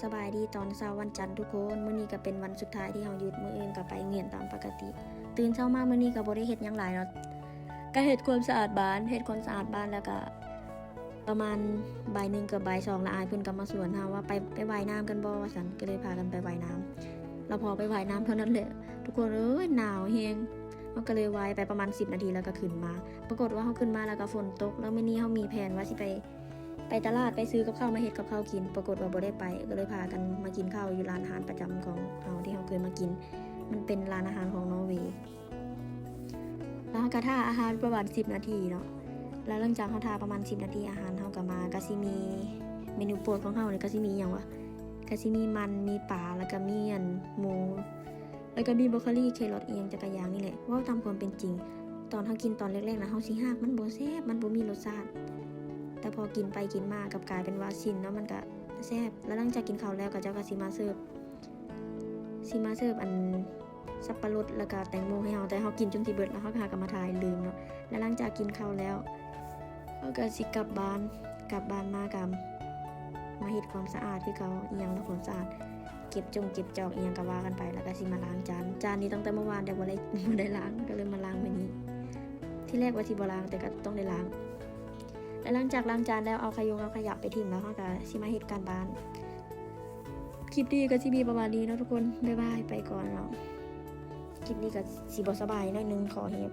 ສະບາຍດີຕອນເຊົ້າວັນຈັນທຸກຄົນ. ມື້ນີ້ກໍເປັນວັນສຸດທ້າຍທີ່ເຮົາຢຸດ, ມື້ອື່ນກໍໄປໂຮງຮຽນຕາມປົກກະຕິ. ຕື່ນເຊົ້າມາມື້ນີ້ກໍບໍ່ໄດ້ເຮັດຫຍັງຫຼາຍເນາະ, ກໍເຮັດຄວາມສະອາດບ້ານ, ເຮັດຄວາມສະອາດບ້ານແລ້ວກໍປະມານບ່າຍໜຶ່ງເກືອບບ່າຍສອງ ລະອາຍເພິ່ນກໍມາຊວນເຮົາວ່າ ໄປ ໄປວ່າຍນ້ຳກັນບໍ່ວ່າຊັ້ນ, ກໍເລີຍພາກັນໄປວ່າຍນ້ຳ. ລະພໍໄປວ່າຍນ້ຳເທົ່ານັ້ນແຫຼະ ທຸກຄົນເອີຍ ໜາວແຮງ. ເຮົາກໍເລີຍວ່າຍໄປປະມານສິບນາທີ ແລ້ວກໍຂຶ້ນມາ. ປາກົດວ່າເຮົາຂຶ້ນມາແລ້ວກໍຝົນຕົກ, ແລ້ວມື້ນີ້ເຮົາມີແຜນວ່າຊິໄປ ໄປຕະຫຼາດໄປຊື້ກັບເຂົ້າມາເຮັດກັບເຂົ້າກິນ, ປາກົດວ່າບໍ່ໄດ້ໄປ, ກໍເລີຍພາກັນມາກິນເຂົ້າຢູ່ຮ້ານອາຫານປະຈຳຂອງເຮົາທີ່ເຮົາເຄີຍມາກິນ. ມັນເປັນຮ້ານອາຫານຂອງນໍເວ. ແລ້ວເຮົາກໍຖ້າອາຫານປະມານສິບນາທີເນາະ, ແລ້ວຫຼັງຈາກເຮົາຖ້າປະມານສິບນາທີ ອາຫານເຮົາກໍມາ. ກໍຊິມີເມນູໂປດຂອງເຮົານີ້ ກໍຊິມີຫຍັງວະ, ກໍຊິມີມັນ, ມີປາ, ແລ້ວກໍມີອັນໝູ, ແລ້ວກໍມີບຣອກໂຄລີ, ແຄຣອດ ອີ່ຫຍັງຈັກຢ່າງນີ້ແຫຼະ. ເວົ້າຕາມຄວາມເປັນຈິງ, ຕອນເຮົາກິນຕອນແລກໆນະ ເຮົາຊິຮາກ, ມັນບໍ່ແຊບ, ມັນບໍ່ມີລົດຊາດ. ແຕ່ພໍກິນໄປກິນມາ ກັບກາຍເປັນວ່າຊິນເນາະ, ມັນກະແຊບ. ແລ້ວຫຼັງຈາກກິນເຂົ້າແລ້ວ ເຂົາເຈົ້າກໍຊິມາເສີບ ຊິມາເສີບອັນສັບປະລົດ ແລ້ວກະແຕງໂມໃຫ້ເຮົາ, ແຕ່ເຮົາກິນຈົນຊິເບິດ ແລ້ວເຮົາກໍຫາກໍມາຖ່າຍ ລືມເນາະ. ແລ້ວຫຼັງຈາກກິນເຂົ້າແລ້ວ ເຮົາກໍຊິກັບບ້ານ, ກັບບ້ານມາກໍມາເຮັດຄວາມສະອາດຄືເກົ່າ, ອີ່ຫຍັງນະ ຄວາມສະອາດ, ເກັບຈົ່ງເກັບຈອກ ອີ່ຫຍັງກໍວ່າກັນໄປ, ແລ້ວກໍຊິມາລ້າງຈານ. ຈານນີ້ຕັ້ງແຕ່ເມື່ອວານ ແຕ່ບໍ່ໄດ້ ບໍ່ໄດ້ລ້າງ, ກໍເລີຍມາລ້າງມື້ນີ້. ທີແລກວ່າຊິບໍ່ລ້າງ ແຕ່ກໍຕ້ອງໄດ້ລ້າງ. ແລ້ວຫຼັງຈາກລ້າງຈານແລ້ວ ເອົາຂະຍົງເອົາຂະຫຍະໄປຖິ້ມແລ້ວ ເຮົາກໍຊິມາເຮັດການບ້ານ. ຄລິບນີ້ກໍຊິມີປະມານນີ້ເນາະທຸກຄົນ, ບາຍບາຍ, ໄປກ່ອນເນາະ. ຄລິບນີ້ກໍຊິບໍ່ສະບາຍໜ້ອຍໜຶ່ງ, ຂໍເຮັດ